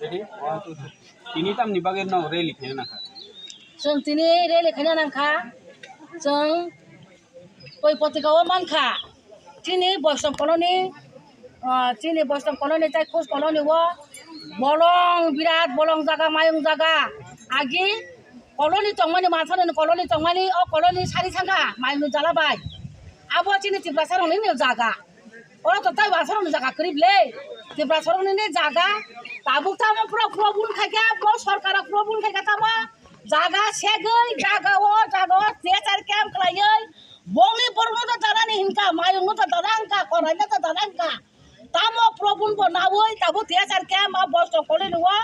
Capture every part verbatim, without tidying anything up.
Tini tamni bagwi no rally khaina nangkha? Chwng tini rally khaina nangkha. Chwng koi potika o mankha. Chini Boistom colony, ah, chini Boistom colony tai Khus colony o bolong birat bolong jaga, mayung jaga. Agi colony tongmani mansani colony tongmani o colony sari thangkha mayung jala bai. Abo chini Tiprasa rokni jaga. Oro to tai wansarokni jaga kwrwi le. Tiprasarokni ni jaga. Tabuk tamo pura probun khaikha, bo sorkar probun khaikha tamo. Jaga segwi, jaga o, jaga o, T S R camp khlaiwi. Bongni borokno to danani hinka, mayungno to dana hinka, koraino to dana hinka. Tamo probun bo nawi, tabuk T S R camp, a Boistom colony o.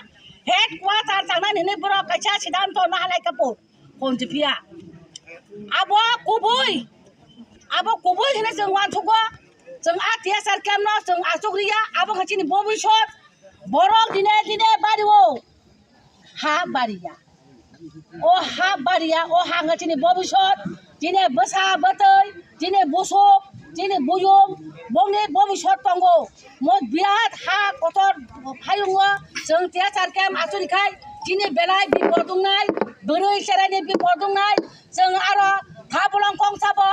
Headquarter tangnani hinwi borok kaisa siddhanto nahalai kapo. Ponjiphiya. Abo kubui, abo kubui hinwi chwng uansukgo, chwng a T S R camp no chwng achuk riya, abo khe chini bobisot, borok dine dine bario, ha bariya. O ha bariya, o ha wngkha chini bobisot, chini bwsa bwtwi, chini busuk, chini buyung, bongni bobisot tongo. Mo birat ha kotor phayungo, chwng T S R camp achuk rikhai, chini belai bipod wngnai, bwrwi cheraini bipod wngnai, chwng aro thabolong kongsabo,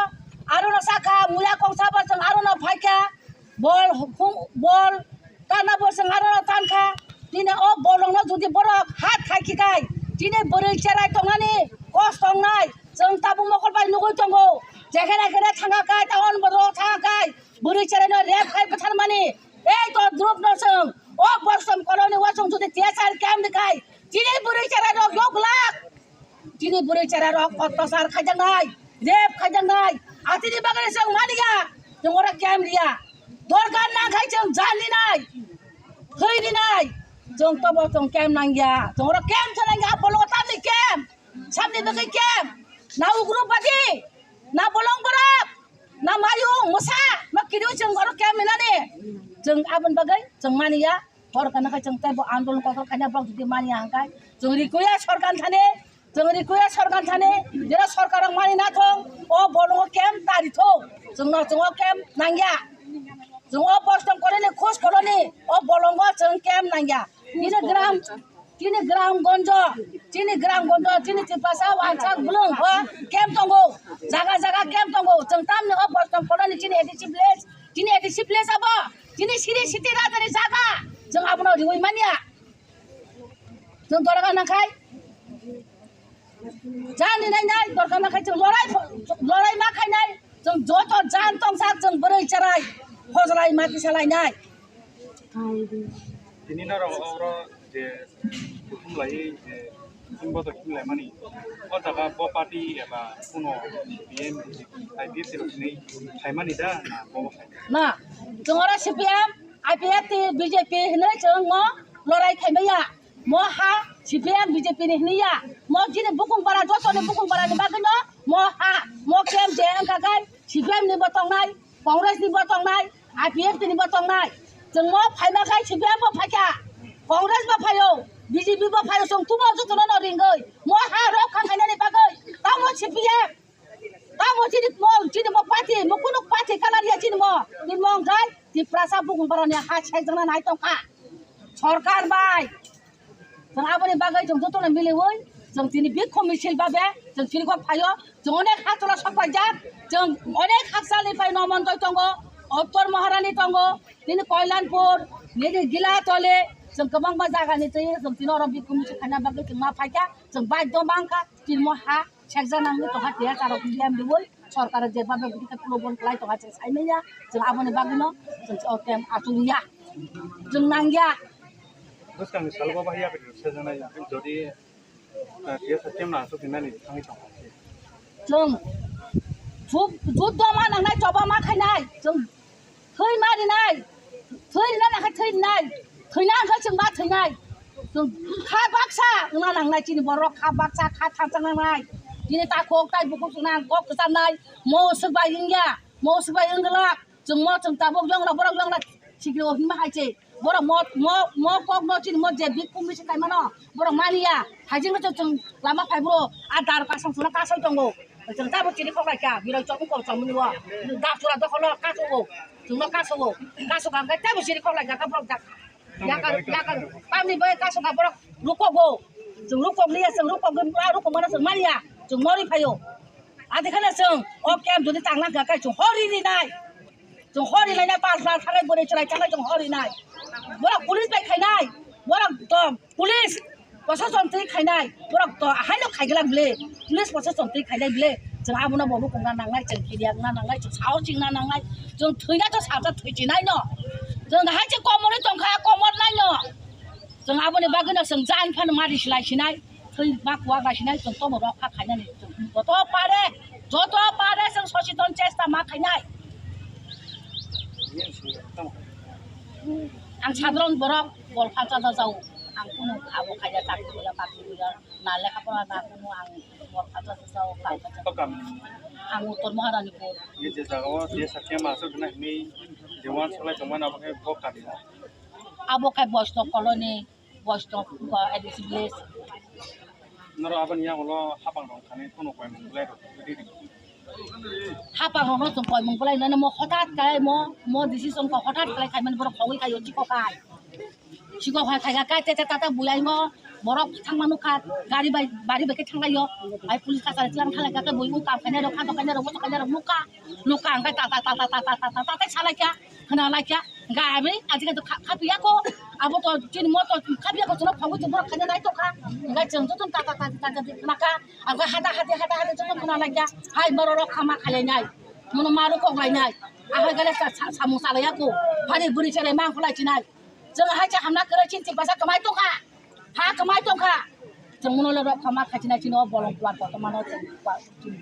arono sakha muya kongsabo, chwng arono phaikha, bol hung-, bol tanabo chwng arono tankha, tini o bolongno jodi borok ha thaikikhai, tini bwrwi cherai tongnani kosto wngnai, chwng tabuk mokol bai nugwi tongo, jekhene khene thangkha kai, taon borok thangkha kai, bwrwi cheraino rape khai bwtharmani, ei to drop no chwng, o Boistom colony o chwng jodi T S R camp dikhai, chini bwrwi cherai rok yok lak, chini bwrwi cherai rok ottachar khaijaknai, rape khaijaknai, atini bagwi chwng maliya, chwng oro camp riya, dorkar nangkhai chwng jan rinai, thwi rinai, chwng tobo chwng camp nangya, chwng oro camp se nangya, bolongo tamni camp, samni bagwi camp, na ugrupadi, na bolong borok, na mayung mwsa, no kiriui chwng oro camp rinani, chwng aboni bagwi chwng maniya, borok kana khai chwng teibo andolon kotor khaina borok jodi maniya hwnkhe, chwng rikuya sorkar thani, chwng rikuya sorkar thani, jera sorkar rok mani nathong, o bolongo camp tarithok, chwngno chwng o camp nangya, chwng o Boistom colony, Khus colony, o bolongo chwng camp nangya, nini gram Chini gram gonjo, chini gram gonjo, chini Tiprasa wansak bulung, ho, camp tongo, jaga jaga camp tongo, chwng tamni o Boistom colony chini A D C village, chini A D C village abo, chini siri siti rajani jaga, chwng abono riui manya, chwng dorga nangkhai, jani nai nai dorga nangkhai, chwng lorai, lorai ma khainai, chwng joto jan tongsa, chwng bwrwi cherai, hojlai ma kisa lainai. Tini norok oro je kuthum lai je kuthum bodo khim lai mani, o jaga bo party eba kuno B M, I P F T rok hinwi khai mani da na bo khai? Na, chwng oro C P M, I P F T, B J P hinwi chwng mo lorai khai maya. Mo ha C P M B J P ni hini ya. Mo chini bukung para, joto ni bukung para ni bagwi no mo ha, mo camp je wngkha kai C P M ni bo tongnai, Congress ni bo tongnai, I P F T ni bo tongnai. Chwng mo phaima khai C P M bo phaikha, Congress bo phaio, B J P bo phaio, chwng tumo joto no no ringwi mo ha rok kha khainani bagwi tamo C P M. Tamo chini mo, chini mo party, mo kunu party kalar ya chini mo. Chini mo wngkhai Tiprasa bukung boroni ha sek jana nai tongkha. Sorkar bai. Chwng aboni bagwi chwng jotono miliwi chwng tini bikhum misil babe chwng chini kok phaio. Chwng onek hakchwla sok paijak. Chwng onek hakchalni pai no montoi tongo. Uttor Maharani tongo. Tini Koilanpur, nini Gilatoli, chwng kwbangma jagani twi chwng tini oro bikhum misil khaina bagwi chwng ma phaikha. Chwng baidhyo mankha. Chini mo ha sekjak nangwi tongkha, T S R rok B M riwi sorkar jeba be bwtwi khe pulo bon khlai tongkha, chwng sai manya, chwng aboni bagwino chwng o camp achuk ya, chwng nang ya. Bwskangni salo bo bahai ya, sejaknai jodi, eh, T S R camp no achuk hinani thangwi tongkha. Chwng jud-, juddo ma nangnai, choba ma khainai, chwng Thwi ma rinai, thwi rina nangkha thwi rinai, thwina hwnkhe chwng ma thwinai. Chwng kha baksa wngna nangnai chini borok, kha baksa, kha thansa nangnai. Chini takhuk tai bukhuk chwngna ang kok kwcharnai, mo swk bai wngya, mo swk bai wngwlak, chwng mo chwng tabuk yongla, borok yongla sikiro hinma hai se. Borok mo, mo, mo kokno chini mo je big pumni se kaimano, borok maniya, haijingno chwng, chwng lama phai bro, a dar kasong chwngno kasoi tongo. Chwng tabo chini kok lai kha, biroi chomung kok chomung ni o. Da chwla dokholo kasu o. Chwngno kasu o. Kasu kha hwnkhe tabo chini kok lai kha, borok jak. Yakar, yakar. Tamni bai kaso ka borok rukok bo. Chwng rukok liya, chwng rukok liya, rukok mana chwng maliya. Chwng mori phayo. Adi khana chwng o camp jodi tangna kha kai chwng hori ri nai. Chwng hori lai nai, pas lal thangai bwrwi chwrai thangai chwng hori nai. Borok police bai khainai. Borok to police proshashan twi khainai. Borok to ahaino khaiglak ble. Police proshashan twi khainai ble. Chwng abono bo rukokna nangnai, chwng khiryakna nangnai, chwng sao chingna nangnai. Chwng thwina to salsa thwi chinai no. Chwng hai se komorwi tongkha, komor nai no. Chwng aboni bagwino chwng jani phano mari silai sinai, thwi ma kuwak bai sinai, chwng tobo rok kha khainani. Chwng joto pare, joto pare chwng sochiton chesta ma khainai. Ang sadron borok bol phalsa jajao. Ang kunu abo khaiya, chakri khaiya, bakri khaiya, na lekha pora na kunu ang bol phalsa jajao, kal phalsa. Ang Uttor Maharanipur. Ni je jagao je sakya ma asuk na hini je wan solai tongma na bo khe bo kami na. Abo khe Boisno colony, Boisno, uh, A D C village. Noro aboni yagulo hapang rok thani phone koi mung bulai rok. Hapang rokno chwng koi mung bulai nani mo hothat kai mo, mo decision ko hothat kai khai mani borok khogwi kai o chiko kai. Chiko khai khai kai te te ta ta bulai mo borok thangma nukha gari bai bari bai khe thanglaio. Ai police kachari tlang thalai kha bui u kam khainai rok kha to khainai rok mo to khainai rok nukha. Nukha ang kai ta ta ta salai kha. Khna lai kha, hwnkhe aboni ajika to kha-, khapiya ko, abo to chini mo to khapiya ko, chwngno phangwi chwng borok khaina nai tongkha, hwnkhe chwng jotono ta ta ta ta ta khna kha, ang khe hata hati hata hati jotono khna lai kha, hai borok rok kha ma khailai nai, mono ma rw kok lai nai, ahai gale sa-, sa-, samung salaiya ko, hani bwrwi chalai ma ang kholai chinai, chwng hai cha hamna kwrwi chini chini bwsa kwmai tongkha, ha kwmai tongkha, chwng mono le rok kha ma khai chinai chini o bolong kuar kotorma no chwng kuar chini.